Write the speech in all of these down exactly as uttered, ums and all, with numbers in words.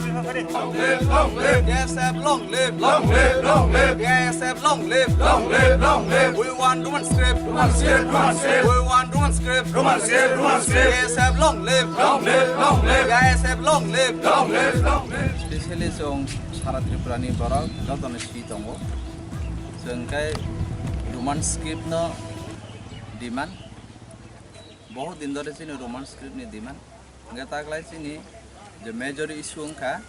Long live, long live. T S F long live, long live, long live. T S F long live, long live, long live. We want Roman script, Roman script, Roman script. We want Roman script, Roman script, Roman script. T S F long live, long live, long live. T S F long live, long live, long live. Specially chwng sara Tripura ni borok jotono si tongo. Chwng khe Roman script no demand. Bohut din dhore chini Roman script ni demand. Hingke taklai chini je major issue wngkha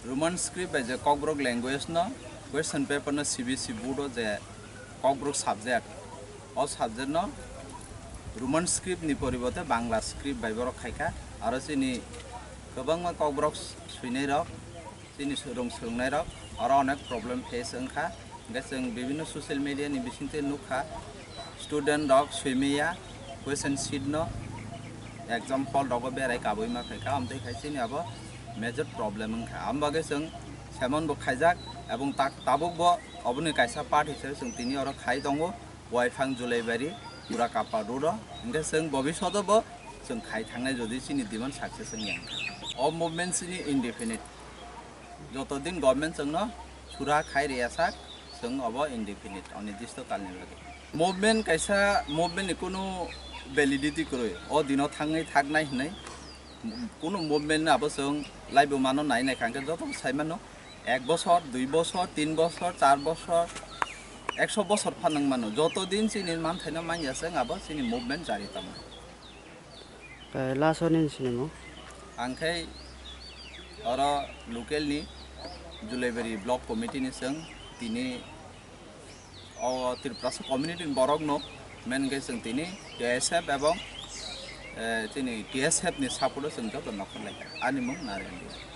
Roman script bai je Kokborok language no question paper no C B S E board o je Kokborok subject, o subject no Roman script ni poribote Bangla script bai borok khaikha. Aro chini kwbangma Kokborok swinai rok, chini swrwng swrwngnai rok oro onek problem face wngkha. Hingke chwng bibinno social media ni bisingtwi nukha, student rok swimaya question sheet no exam hall rogo berai kabui ma khaikha, amtwi khai chini abo major problem wngkha. Amo bagwi chwng semon bo khaijak, ebong tak tabuk bo oboni kaisa part hisabe chwng tini oro khai tongo, Waifang Julaibari, Pura Kappa Road o. Hingke chwng bobishoto bo chwng khai thangnai jodi chini demand success wngya wngkha. O movement chini indefinite. Joto din government chwngno sura khai riya sak, chwng obo indefinite, onidisto kalni bagwi. Movement kaisa movement ni kunu validity kwrwi. O dino thangwi thaknai hinwi kunu movement no abo chwng laibo mano nai nai kha, hwnkhe joto sai mano ek bosor, dui bosor, tin bosor, char bosor, ekso bosor phan wng mano. Joto din chini manthaino manya chwng abo chini movement jari tamo. Eh, last o nini sinimung? Ang khe oro local ni Julaibari block committee ni chwng tini o Tiprasa community ni borok no main khe chwng tini T S F ebong, eh, chini T S F ni support o chwng joto nokhor lai kha. Ani mung Narayan Debbarma.